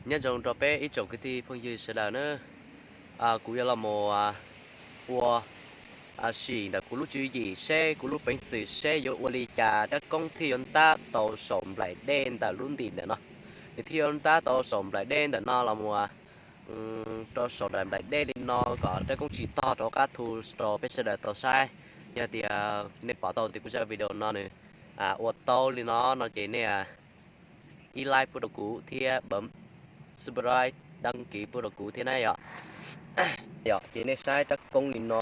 Nyob zoo rau peb ib tsoom kwv tij phooj ywg sawv daws na. Kuv yuav los mus ua sim ntawm kuv lub tswv yim seb kuv lub peev xwm seb yuav ua li cas rab koob thiaj yuav ntab tau saum nplaim dej ntawm lub ntim ntawm no. Nws thiaj yuav ntab tau saum nplaim dej ntawm no los mus rau saum nplaim dej li no kom rab koob tsis tog rov qab thu rau peb sawv daws tau saib. Yog tias nej pom tau tias kuv zaj video no nws ua tau li no no ces nej ib like pub rau kuv thiab bấm subscribe, đăng ký pub rau kuv thiab na yom. Yog ces nej saib rab koob li no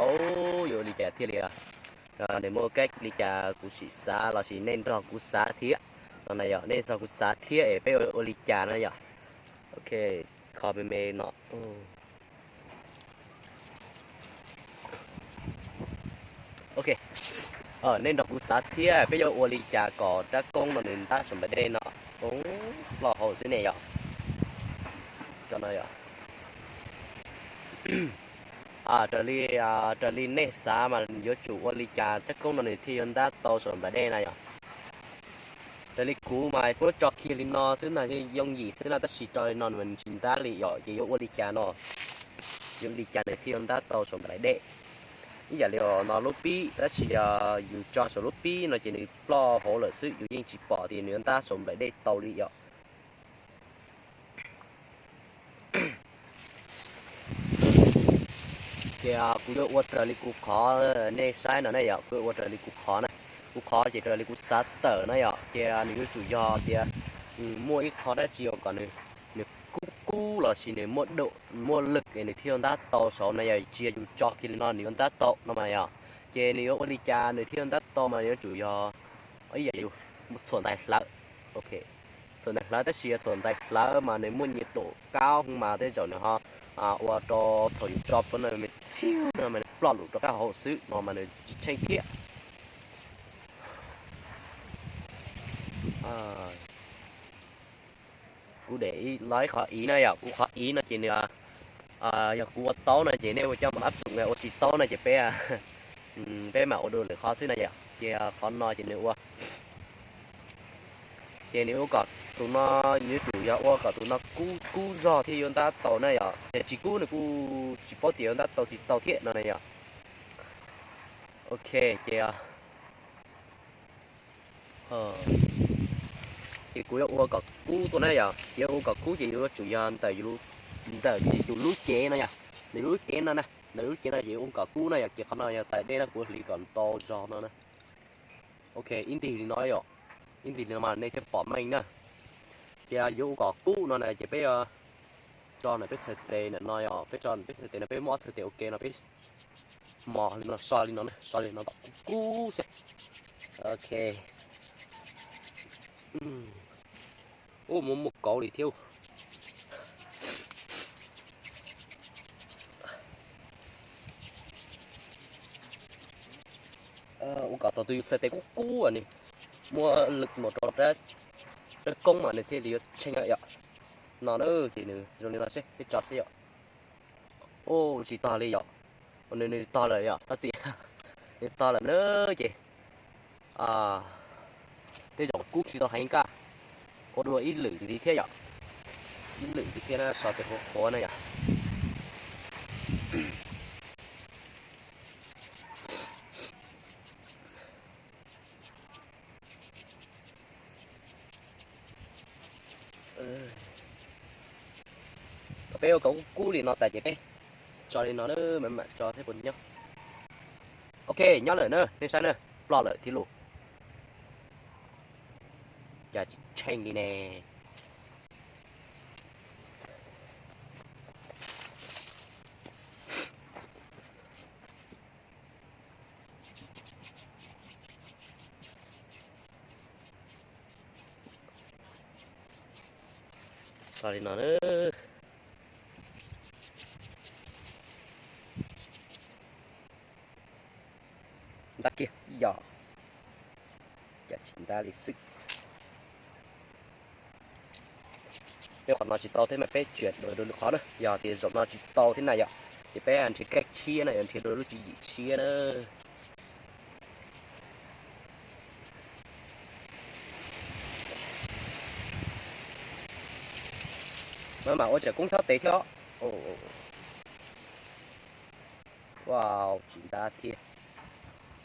yuav ua li cas thiaj li, nws muaj kab li cas kuv sim xav los sis nej nrog kuv xav thiab no na yom, nej nrog kuv xav thiab es peb ua li cas na yom. Ok, kho me me no. Ok, nej nrog kuv xav thiab peb yuav ua li cas kom rab koob no nws ntab saum nplaim dej no. Ploj hauv xwb ne yom. Raws li, raws li nej xav mas yuav tsum ua li cas rab koob no nws thiaj yuav ntab tau saum nplaim dej na yom. Raws li kuv mas kuv tso kiag li no xwb na, yooj yim xwb na, tab sis tso li no nws tsis ntab li yom, ces yuav ua li cas no, yuav li cas nws thiaj yuav ntab tau saum nplaim dej. Ib yam li no lub pib, tab sis yog yus tso saum lub pib no ces nws ploj hauv lawm xwb, yus yeej tsis pom tias nws yuav ntab saum nplaim dej tau li yom. Ces kuv yuav ua raws li kuv qhov nej saib no ne yom, kuv yuav ua raws li kuv qhov na. Kuv qhov ces raws li kuv xav tawm na yom, ces nws yuav tsum yog tias muaj ib qho dab tsi uas kom nws kub kub los sis nws muaj dam, muaj lwm es nws thiaj ntab tau saud na yom, tsis yog yus tso kiag li no nws yuav ntab tau no mas yom. Ces nws yuav ua li cas nws thiaj ntab tau mas yuav tsum yog ib yam yus txhuam ntais hlawv. Ok, txhuam ntais hlawv tab sis txhuam ntais hlawv mas nws muaj nhiệt độ cao mas tej zaum nws ho ua rau thaum yus tso plhuav no me txhiab no mas nws ploj lawm rov qab hauv xwb no mas nws tsis tsheej thiab. Kuv de los ib qhov iv na yom, kuv qhov iv no ces nws, yog kuv ua tau no ces nej ua coj mus áp dụng, ua tsis tau no ces peb, peb mam ua dua lwm qhov xwb na yom. Ces qhov no ces nws ua, ces nws ua kom tus no, yuav tsum yog ua kom tus no kub kub zog thiaj yuav ntab tau na yom, yog tsis kub nws kuj tsis paub tias yuav ntab tau tsis tau thiab no na yom. Ok, ces ces kuv yuav ua kom kub tuaj na yom, ces ua kom kub ces yuav tsum yog ntawm, ntawm yus lub cev no yom, ntawm yus lub cev no na, ntawm yus lub cev no ces yuav ua kom kub na yom, ces qhov no yog tais dej na, kuv hliv kom ntau zog no na. Ok, ib ntig li no yom, ib ntig li no mas nej thiaj pom meej na. Ces yuav ua kom kub no na ces peb tso ntawm peb txhais tes ntawm no yom, peb tso ntawm peb txhais tes no, peb muab ob txhais tes ua ke no peb hmo li no, so li no, so li no kom kub kub xwb. Ok. Ub, muaj muaj kauv li thiab. Ua kom tau tus yus txhais tes kub kub ni, muaj lwm mus rau rab koob mas nws thiaj li yuav tsheej yom. No na, ces nws zoo li no seb peb tso seb yom. Ub, tsis tog li yom. Nws, nws tog lawm yom, thov txim. Nws tog lawm na, ces tej zaum kub tsis tau heev, kaj ua dua ib lwm ntxiv thiab yom. Ib lwm ntxiv thiab na, so tes qhuav qhuav na yom. Peb ua kom kub kub li no tas ces peb tso li no na, mam mam tso thiab puas nyob. Ok, nyob lawm na, nej saib na, ploj lawm thiab lauj. Cas tsis tsheej li ne. Tso li no na. Ntab kiag yom. Cas tsis ntab li xwb. Peb qhov no tsis tau thiab mas peb tsuas dua lwm qhov na, yog tias zaum no tsis tau thiab na yom, ces peb nrhiav kab tshiab na yom, nrhiav dua lub tswv yim tshiab na. Maj mam ua tsam koob chob tes thiab. Wow, tsis ntab thiab.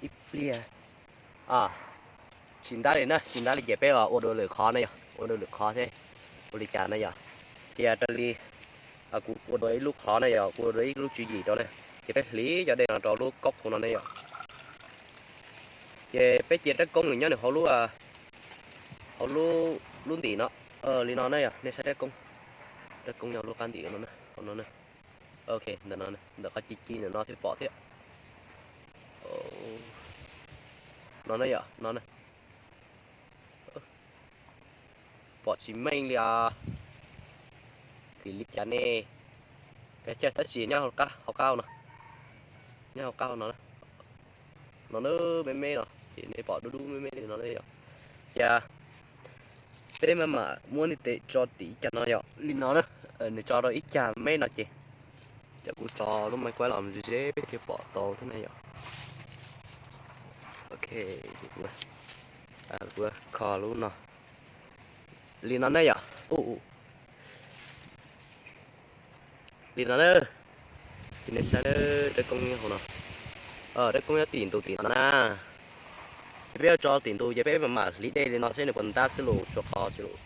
Ib pliag, tsis ntab li na, tsis ntab li ces peb ua dua lwm qhov na yog, ua dua lwm qhov thiab. Ua li cas na yog, ces raws li kuv ua dua ib lub qhov na yog, kuv ua dua ib lub tswv yim rau na, ces peb hliv cov dej no rau lub kaub qhov no ne yom. Ces peb cia rab koob nws nyob nws hauv lub, hauv lub, lub ntim no, li no na yog, nej saib rab koob, rab koob nyob lub qab ntim no, hauv no na. Ok, ntawm no, ntawm qhov ci ci ntawm no thiaj pom thiab. No na yom, no na. Pom tsis meej li os. Tim li cas ne? Tab sis nyob hauv qab no, nyob hauv qab no, no na, me me no ces nej pom dub dub me me li no yom. Ces peb maj mam muab niag tes tso tim ib cag no yom, li no na, nws tso rau ib cag me no ces, ces kuv tso lub maiv kuaib los ze ze peb thiaj pom tau thiab na yom. Ok, kuv kho lub no li no na yom. Li no na, ces nej saib, rab koob nyob hauv no, rab koob nyob tim ntug tim no na. Ces peb yuav tso tim ntug ces peb mam mam hliv dej li no seb nws puas ntab xwb los tsuav qhov xwb los.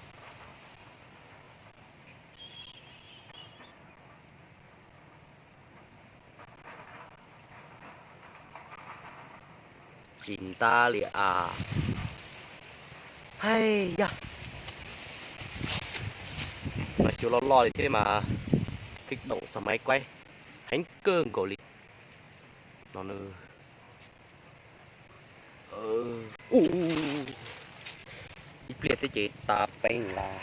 Tsis ntab li as. Hais yog, mas cua loj loj li thiab mas, kib doom txog maiv kuaib heev kawg nkaus li no. Ib pliag thiab ces tas peev lawm.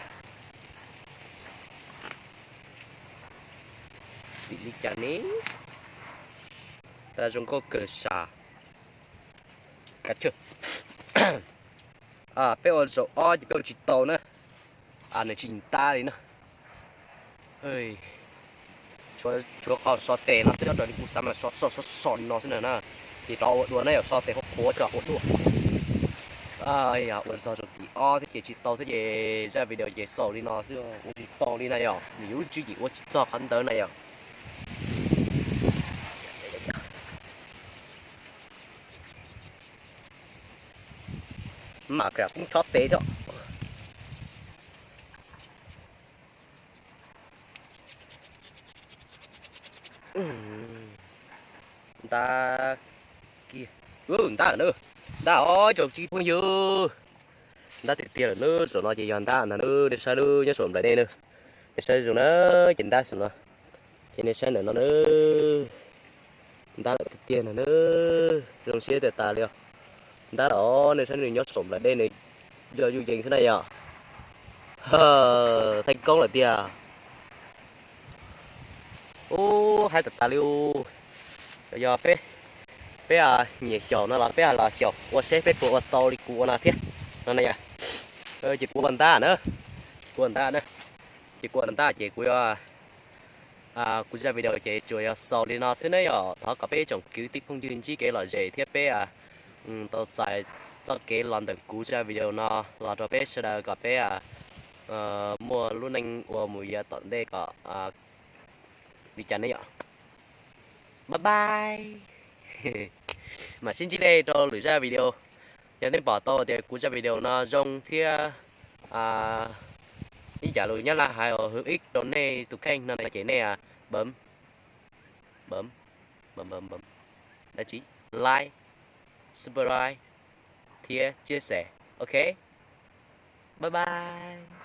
Tim li cas ne? Zoo nkauj kawg sas. Peb ua zaum ob ces peb ua tsis tau na. Nws tsis ntab li na. Tshuav qhov so tes no xwb, nyob raws li kuv xav mas so so so so li no xwb na. Ces rov ua dua na yom, so tes qhuav qhuav tso ua dua. Ua txog zaum tim ob thiab ces tsis tau thiab ces zaj video ces xaus li no xwb, ua tsis tau li na yom, nws yuav lub tswv yim ua tsis txog qhov ntawd na yom. Mam koob chob tes thiab. Ntab kiag, ntab lawm na, ntab os tsoom phooj ywg, ntab tiag tiag lawm na. Zaum no ces yog ntab ntag na, nej saib nyob saum nplaim dej na, nej saib zoo na, ces ntab saum no, ces nej saib ntawm no na, ntab lawm tiag tiag na, zoo siab tiag tas li os. Ntab lawm os, nej saib nws nyob saum nplaim dej nws yog yuj yees xwb na yom. Theej koob lawm tiag. Ub, haib tas tas li. Yog peb, peb nyiam xyaum no los peb los xyaum ua seb peb puas ua tau li kuv ua no thiab no na yom. Ces kuv ua ntab na, kuv ua ntab na, ces kuv ua ntab ces kuv yuav, kuv zaj video ces tsuas yog xaus li no xwb na yom. Thov kom peb tsoom kwv tij phooj ywg ntsib kev lom zem thiab peb tau txais txoj kev los ntawm kuv zaj video no los rau peb sawv daws kom peb muaj lub neej ua mus yav tom ntej kom li cas ne yom. Bye bye. Mam sib ntsib dlej rau lwm zaj video. Yog nej pom tau tias kuv zaj video no zoo thiab ib yam lus Nyab Laj hais heuc ib rau nej tus kheej no na ces nej bấm, bấm, bấm, bấm, bấm, đăng ký, like, subscribe thiab chia sẻ. Ok, bye bye.